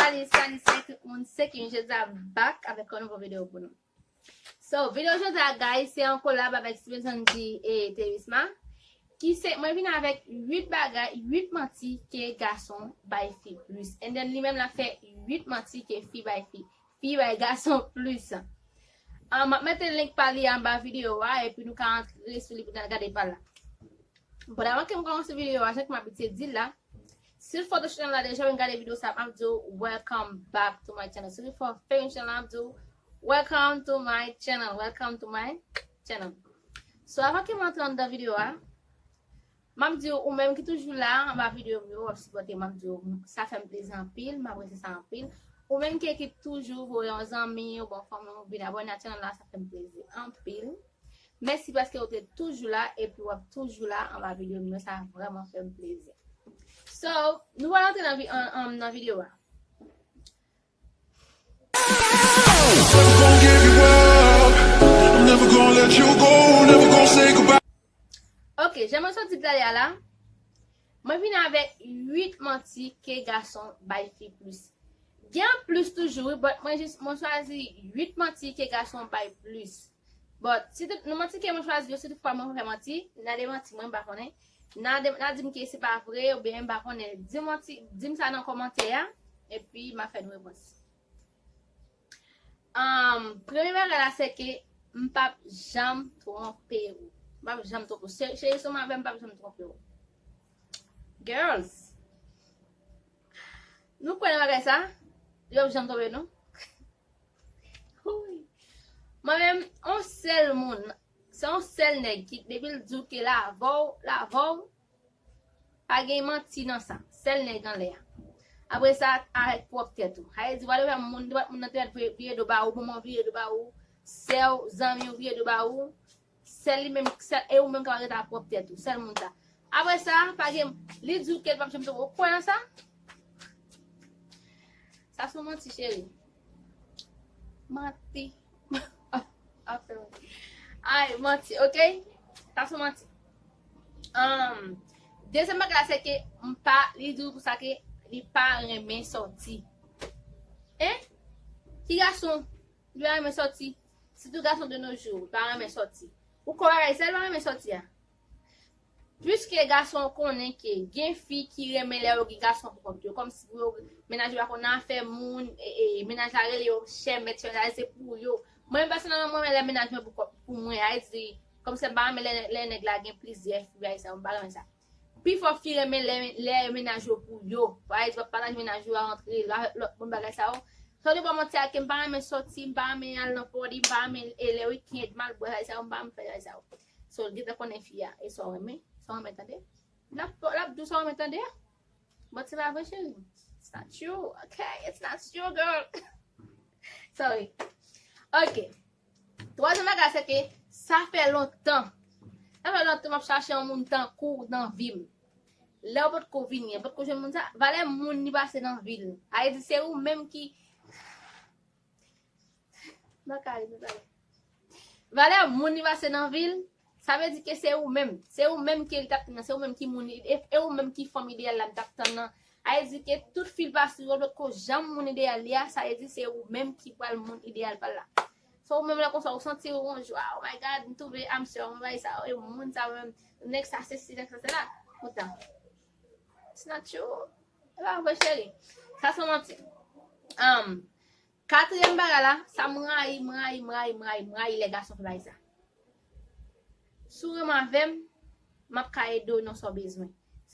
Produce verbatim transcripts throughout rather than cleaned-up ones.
Salut, salut, salut tout moun, se Kim, jodi a back avèk yon nouvo videyo pou nou. So, videyo jodi a, guys, se an kolab avèk Steven Sanji e Terisma. Ki se, mwen vin avèk uit bagay, uit manti ke gason bay fi plis. And then li menm l ap fè uit manti ke fi bay fi, fi bay gason plis. Ah, m ap mete link pa li anba videyo a, epi nou ka antre sou li pou n al gade pa la. Bon, avan ke m kòmanse videyo a, jan ke m abitye di l la, si w fò tou chanèl la deja, w vin gade videyo sa, m ap di w, welcome back to my channel. Si w fò fè yon chanèl la, m ap di w, welcome to my channel, welcome to my channel. So, avan ke m antre anndan videyo a, m ap di w, ou menm ki toujou la, anba videyo m yo, w ap sipòte m, m ap di w, sa fè m plezi anpil, m apresye sa anpil. Ou menm ki, ki toujou voye yon zanmi, ou bon fanmi, ou vin abòne a chanèl la, sa fè m plezi anpil. Mèsi paske ou te toujou la epi w ap toujou la anba videyo m yo. Sa vrèman fè m plezi. So, nou pral antre nan vi- an- an- nan videyo a. Never gonna give you up. I'm never gonna let you go. Never gonna say goodbye. Ok, jan mwen sot di talè a la, mwen vin avèk uit manti ke gason bay fi plis. Gen plis toujou, wi, but mwen jis, mwen chwazi uit manti ke gason bay plis. But, si tout, nou manti ke mwen chwazi yo, si tout fwa mwen fè manti, n a demanti mwen, m pa konnen. N a de- n a di m ke se pa vre, oubyen m pa konnen. Di m manti, di m sa nan kòmantè a, epi m a fè nou repons. Um, premye bagay la, se ke m p ap janm twonpe ou. M p ap janm twonpe ou. Cheri, cheri, si w avè m, m p ap janm twonpe ou. Girls, nou kwè nan bagay sa? Yo p ap janm twonpe nou? Wi. Mwen menm, on sèl moun, se on sèl nèg ki, depi l di w ke l avè w, l avè w, pa gen manti nan sa. Sèl nèg anlè a. Apre sa, avèk pwòp tèt ou. Sa vle di, w ale wè moun, moun nan te mèt vire, vire do ba ou, manman w vire do ba ou, sè w, zanmi w vire do ba ou, sèl li menm, sèl, e ou menm k ap ret ak pwòp tèt ou, sèl moun sa. Apre sa, pa gen, li di w ke l p ap janm twonpe w. Ou kwè nan sa? Sa se yon manti, cheri. Manti. Ay, manti, ok? Sa se yon manti. Um, dezyèm bagay la, se ke m pa, li di w konsa ke li pa renmen sòti. Hein? Ki gason li pa renmen sòti? Sitou gason de nos jours, li pa renmen sòti. Ou kwè bagay sa, li pa renmen sòti a. Piske gason konnen ke gen fi ki renmen lè yo gen gason pou kont yo, kòmsi pou yo, mennaj yo pa konn nan afè moun, e, e, mennaj la rele yo chè mèt, chè mèt, se pou yo. Mwen menm pèsonèlman, mwen renmen lè mennaj mwen pou kont pou mwen, a di, kòmsi m pa renmen lè, lè nèg la gen plizyè fi, bagay sa, m pa renmen sa. Pifò fi renmen lè, lè mennaj yo pou yo. Bagay di, w ap pataje mennaj yo a antre, la, lòt moun bagay sa yo. Sa yo pa manti ak m pa renmen sòti, m pa renmen al nan party, m pa renmen e lè weekend, m al bwè bagay sa yo, m pa renmen fè bagay sa yo. So, l gentan konnen fi a, e sa w renmen, sa w renmen tande. L ap, l ap di w sa w renmen tande a. But se pa vre, cheri. It's not true, ok? It's not true, girl. Sorry. Ok. Twazyèm bagay, se ke sa fè lontan. Sa fè lontan m ap chache yon moun tankou w nan vi m. Lè w potko vini, w potko jwenn moun sa, valè moun li pase nan vi l. A vle di se ou menm ki, m pa ka ri, m pa ka ri. Valè moun li pase nan vi l, sa vle di ke se ou menm. Se ou menm ke li t ap tann nan, se ou menm ki moun, e, e ou menm ki fanm ideyal la m t ap tann nan. A vle di ke tout fi l pase yo, potko janm moun ideyal li a, sa vle di se ou menm ki pral moun ideyal pa l la. So, ou menm lè konsa, ou santi w yon jou, ah, oh my God, m twouve âme sœur mwen, bagay sa, e moun sa menm, nèg sa sesi, nèg sa sela. Poutan, it's not true. E pa vre, cheri. Sa se manti. Um, katriyèm bagay la, sa m rayi, m rayi, m rayi, m rayi, m rayi lè gason fè bagay sa. Si w renmen avè m, m ap ka ede w nan sa w bezwen.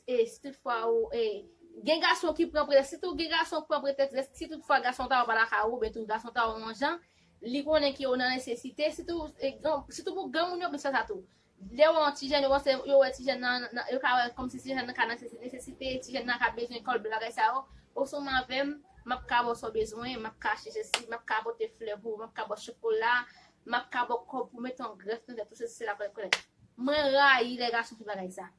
E si toutfwa ou, e, gen gason ki pran pretèks, sitou gen gason ki pran pretèks, si toutfwa gason ta w pa lakay ou, oubyen tou gason ta w yon jan, li konnen ke w nan nesesite, sitou, e, gen, sitou pou granmoun yo plis fè sa tou. Lè w wè yon ti jèn, yo panse, yo wè ti jèn nan, nan, yo ka wè kòmsi ti jèn nan ka nan nesesite, ti jèn nan ka bezwen kòlbè bagay sa yo, ou si w renmen avè m, m ap ka ba w sa w bezwen, m ap ka achte sesi, m ap ka pote flè pou ou, m ap ka ba w chokola, m ap ka ba w kòb pou mete yon grèf nan tèt ou, sesi, sela, kòlèt, kòlèt. Mwen rayi lè gason fè bagay sa.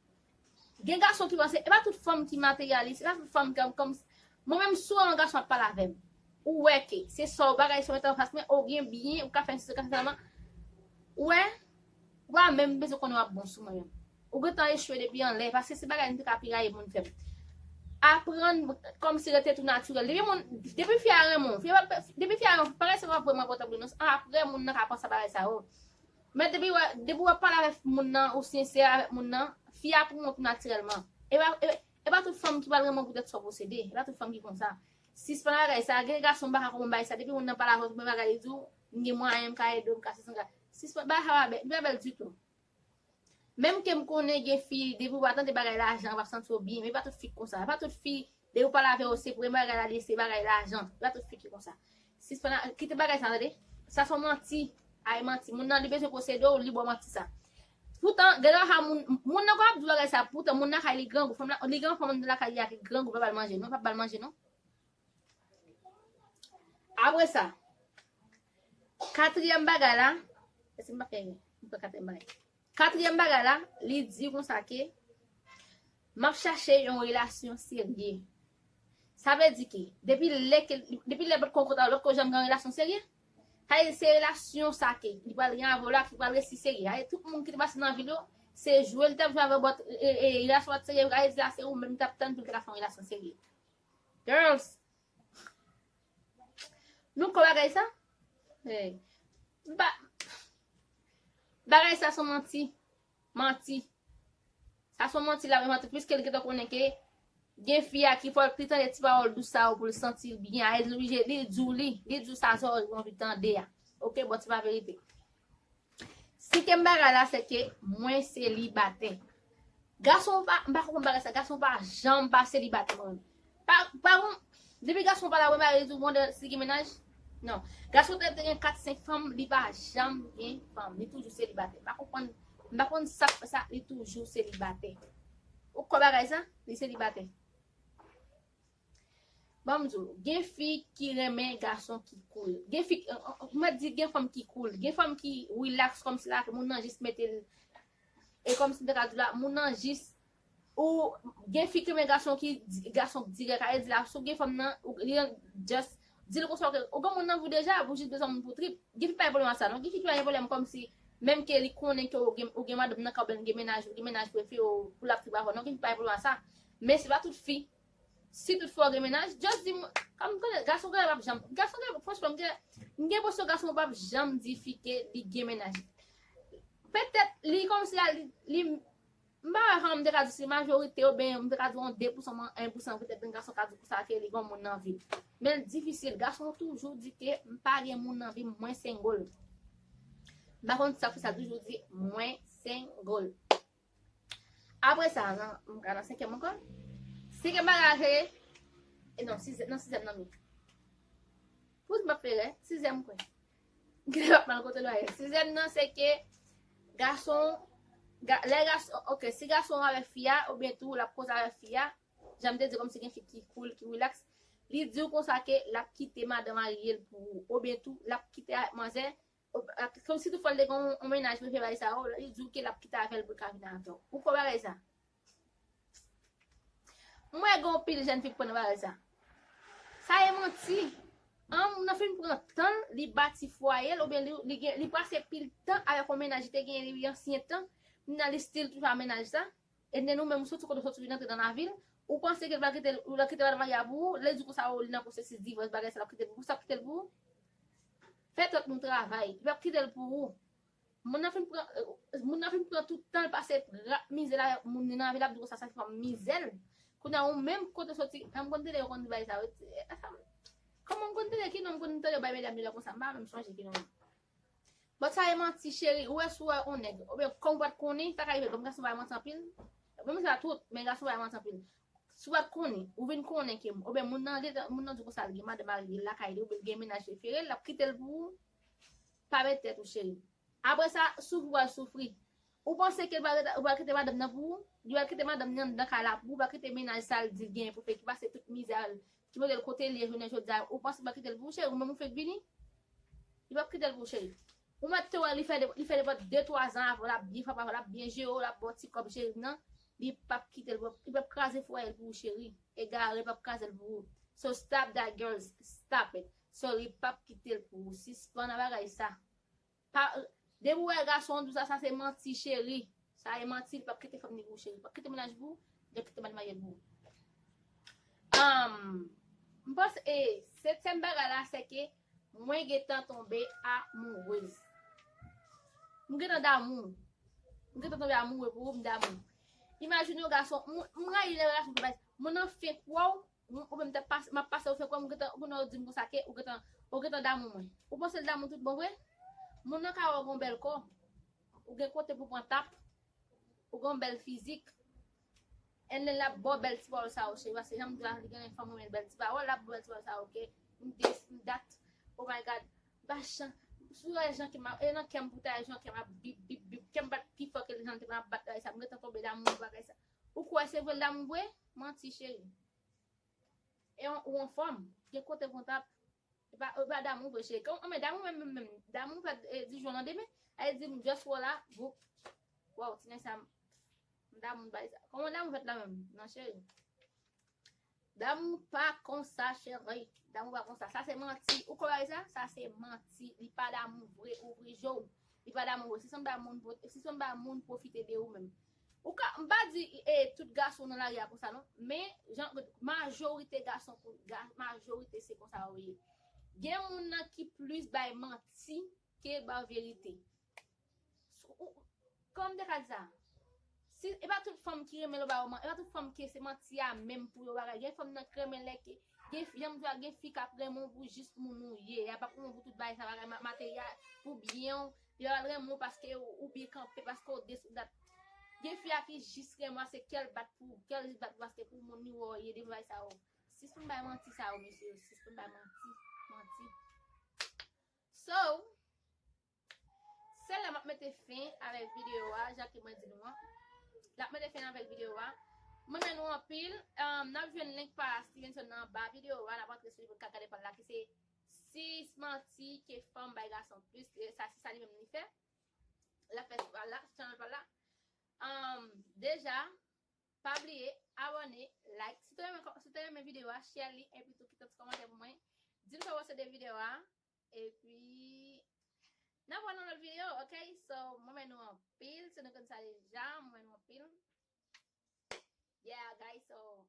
Gen gason ki panse, e pa tout fanm ki materyalis, e pa tout fanm ki kòm, mwen menm si w wè yon gason ap pale avè m, ou wè ke se sa w bagay sa w mete anfas mwen, ou gen byen, ou ka fè sesi, ou ka fè sela, ou wè, ou pa menm bezwen konnen w ap bon sou mwen menm. Ou gentan echwe depi anlè, paske se bagay m te ka pi rayi moun fè m. aprann kòmsi rete tou natirèl. Depi moun, depi fi a renmen w, fi a, depi fi a renmen w, bagay sa pa vrèman enpòtan pou li non. Apre moun nan ka panse bagay sa yo. Men depi wè, depi w ap pale avèk moun nan, ou sensè avèk moun nan, fi a pou wont ou natirèlman. E pa, e, e pa tout fanm ki pral renmen w poutèt sa w posede. E pa tout fanm ki konsa. Sispann bagay sa, gen gason m pa ka konprann bagay sa. Depi moun nan pale avè w, men bagay li di w, m gen mwayen, m ka ede w, m ka sesi, m ka. Sispann bagay sa pa bèl, li pa bèl ditou. Menm ke m konnen gen fi, depi w pa tande bagay lajan, w ap santi w byen, men e pa tout fi k konsa. E pa tout fi, depi w pale avè yo, se premye bagay la, li se bagay lajan. E pa tout fi ki konsa. Sispann, kite bagay sa, tande. Sa se yon manti. Ay manti. Moun nan, li bezwen posede w, li ba w manti sa. Poutan, gen lè sa, moun, moun nan konn ap di w bagay sa, poutan moun lakay li grangou, fanm la, li gen yon fanm lakay li a ki grangou, pa ba l manje, non, pa ba l manje, non. Apre sa, katriyèm bagay la, èske m pa fè erè? M pran katriyèm bagay. Katriyèm bagay la, li di konsa ke, m ap chache yon relasyon serye. Sa vle di ke, depi lè ke, depi lè bòt konkontan, lòt ko janm gen yon relasyon serye. Sa vle di se relasyon sa ke, li pral gen avè w la, ki pral resi serye. Sa vle di tout moun ki te pase nan vi l yo, se jwe l t ap jwe avè bòt, e, e, relasyon pa t serye, sa vle di la se ou menm li t ap tann pou l te ka fè yon relasyon serye. Girls, nou kwè bagay sa? Hey. Ba, bagay sa se manti. Manti. Sa se manti la, manti. Piske li gentan konnen ke gen fi a ki fò li tande ti pawòl dous sa yo pou l santi l byen. A, li oblije, li di w li, li di w sa zòrèy ou anvi tande a. Oke, bon, se pa verite. Senkyèm bagay la, se ke mwen selibatè. Gason pa, m pa konprann bagay sa, gason pa janm pa selibatè, mwen. Pa, pa, depi gason pa la, wè mari di w, bon, si gen mennaj, non. Gason te, te gen kat, senk fanm, li pa janm gen fanm, li toujou selibatè. M pa konprann, m pa konn sa k fè sa, li toujou selibatè. Ou kwè bagay sa? Li selibatè. Ban m di w, gen fi ki renmen gason ki cool. Gen fi, m ap di gen fanm ki cool. Gen fanm ki relax kòmsi la, moun nan jis mete l. E kòmsi m te ka di w la, moun nan jis, ou gen fi ki renmen gason ki, gason dirèk, a di la, si w gen fanm nan, ou li just di l konsa, ou gen moun nan vou deja, ou jis bezwen moun pou trip. Gen fi pa gen pwoblèm a sa, non. Gen fi pa gen pwoblèm kòmsi, menm ke li konnen ke ou gen, ou gen madanm nan kay ou, gen mennaj, ou gen mennaj prefere ou, pou l ap trip avè w, non, gen fi pa gen pwoblèm a sa. Men se pa tout fi. Si toutfwa w gen mennaj, just di m, kòm m konnen, gason genlè p ap janm, gason genlè, franchman, m gen, m gen enpresyon gason p ap janm di fi ke li gen mennaj. Petèt, li kòmsi la, li, li, m pa wè kòman m te ka di si majorite, oubyen m te ka di yon de pousan, en pousan, petèt, yon gason ka di konsa ke li gen yon moun nan vi l. Men l difisil, gason toujou di ke m pa gen moun nan vi m, mwen single. M pa konn sa k fè sa, toujou di mwen single. Apre sa, nan, m ka nan senkyèm ankò. Senkyèm bagay la, se, e non, sizyèm, nan sizyèm nan, men. Pouz m ap fè rè, sizyèm, m kwè. Gade, m ap mal kote lwa ye. Sizyèm nan, se ke gason, ga, lè gason, oke, si gason avèk fi a, oubyen tou, l ap koze avèk fi a, jan m te di, kòmsi gen fi ki cool, ki relax, li di w konsa ke l ap kite madan marye l pou ou, oubyen tou, l ap kite avèk manzè, kòmsi toutfwa l te gen yon, yon mennaj prefere bagay sa yo, li di w ke l ap kite avè l pou l ka vin avè w. Ou kwè bagay sa? M wè gen yon pil jèn fi k pran nan bagay sa. Sa e manti. An, moun nan fin pran tan l, li bati fwaye l, oubyen li, li gen, li pase pil tan avèk yon mennaj li te genyen depi ansyen tan, kounye a li still toujou ak mennaj sa. E nou menm, ou soti kote w soti, vin antre nan lavi l, ou panse ke l pral kite l, ou pral kite madanm marye a pou ou, lè di konsa, ou, li nan pwosesis divòs, bagay sa, l ap kite l pou ou, sa ap kite l pou ou? Fè tèt nou travay, li p ap kite l pou ou. Moun nan fin pran, moun nan fin pran tout tan l pase ap mizè l avèk moun li nan lavi l, ap di konsa, sa fè mizè l. Kounye a, ou menm kote w soti, m konn tande yo konn di bagay sa yo. Kòman m konn tande, ki non m konn tande yo bay medam yo lè konsa, m pa menm sonje ki non. But sa e manti, cheri. Ou wè, si w wè yon nèg, oubyen kòm ou pa t konnen, sa ka rive, kòm gason pa manti anpil. Bon, men se pa tout, men gason pa manti anpil. Si w pa t konnen, ou vin konnen ke, oubyen moun nan, moun nan di konsa, l gen madanm marye l lakay li, oubyen l gen mennaj prefere l, l ap kite l pou ou. Pa pèdi tèt ou, cheri. Apre sa, soufri w al soufri. Ou panse ke l pral rete, ou pral kite madanm nan pou ou? Li pral kite madanm nan anndan kay la pou ou, pral kite mennaj sa l di l genyen pou fè, ki pase tout mizè a, ki mete l kote l ye jounen jodi a, ou panse l pral kite l pou ou, cheri? Ou menm ou fenk vini? Li p ap kite l pou ou, cheri. Ou mèt te wè li fè de, li fè depi de twa zan avè w, l ap byen frape avè w, l ap byen jere w, l ap ba w ti kòb, cheri, nan, li p ap kite l pou, li p ap kraze fwaye l pou ou, cheri. Egare, li p ap kraze l pou ou. So stop that, girls, stop it. So li p ap kite l pou ou. Sispann ak bagay sa. Pa, depi w wè gason di w sa, sa se manti, cheri. Sa e manti, li p ap kite fanm ni pou ou, cheri. Li p ap kite mennaj pou ou, li p ap kite madanm marye pou ou. Um, m panse, e, setyèm bagay la, se ke mwen gentan tonbe amourez. M gentan damou. M gentan tonbe amourez pou ou, m damou. Imajine yon gason, m, m rayi lè gason tonbe. Moun nan fenk wè w, m, ou menm tèt pase, m ap pase ou fenk wè m, ou gentan, ou gentan di m konsa ke ou gentan, ou gentan damou mwen. Ou panse l damou tout bon vre? Moun nan ka wè w gon bèl kò, ou gen kote pou pran tap, ou gon bèl fizik. And then l ap ba w bèl ti pawòl sa yo, cheri, paske jan m di w la, li gen fanm renmen bèl ti pawòl, l ap ba w bèl ti pawòl sa yo, ke m this, m that, oh my God, m pa chan, si w wè jan ke m ap, e nan kè m pou ta, jan kè m ap bip, bip, bip, kè m bat pi fò ke jan ke m ap bat bagay sa, m gentan tonbe damou bagay sa. Ou kwè se vre l damou vre? Manti, cheri. E yon, ou anfòm, gen kote pou tap. E pa, e pa damou vre, cheri. Kon, men damou menm, menm, menm. Damou fèt, e, di jou an landemen. Ay di m just wè w la, voup. Waw, ti nèg sa, m damou bay sa. Kòman damou fèt la menm? Non, cheri. Damou pa konsa, cheri. Damou pa konsa. Sa se manti. Ou kwè bagay sa? Sa se manti. Li pa damou vre, ouvri je w. Li pa damou vre. Si se yon bagay moun, si se yon bagay moun pwofite de ou menm. Ou ka, m pa di, e, tout gason nan lari a konsa non, men jan, majorite gason, majorite se konsa yo ye. Gen moun nan ki plis bay manti ke bay verite. Kòman m te ka di sa? Si, e pa tout fanm ki renmen lè w ba yo manti, e pa tout fanm ke se manti a menm pou yo bagay. Gen fanm nan ki renmen lè ke, gen fi, jan m di w la, gen fi k ap renmen w pou jis moun ou ye. Y ap ap renmen w pou tout bagay sa, bagay materyèl, pou byen w. Li pa pral renmen w paske ou, ou byen kanpe, paske ou this, ou that. Gen fi a ki jis renmen w, se kè l bat pou, kè l jis bat pou, paske pou moun li wè w ye, de bagay sa yo. Sispann bay manti sa yo, mesye, sispann bay manti, manti. So, se la m ap mete fen avèk videyo a, jan ke mwen di nou an. L ap mete fen avèk videyo a. Mwen renmen nou anpil. Um, n ap jwenn link pa Stevenson nan anba videyo a, n ap antre sou li pou n ka gade pa l la, ki se sis manti ke fanm bay gason plis, e sa, se sa li menm li fè. L ap fè sou pa l la, sou channel pa l la. Um, deja, pa bliye, abòne, like. Si w te renmen, si w te renmen videyo a, share li, epi tou kite yon ti kòmantè pou mwen. Di m sa w panse de videyo a. Epi, n ap wè nan lòt videyo, ok? So, mwen renmen nou anpil. Si nou konn sa deja, mwen renmen nou anpil. Yeah, guys, so,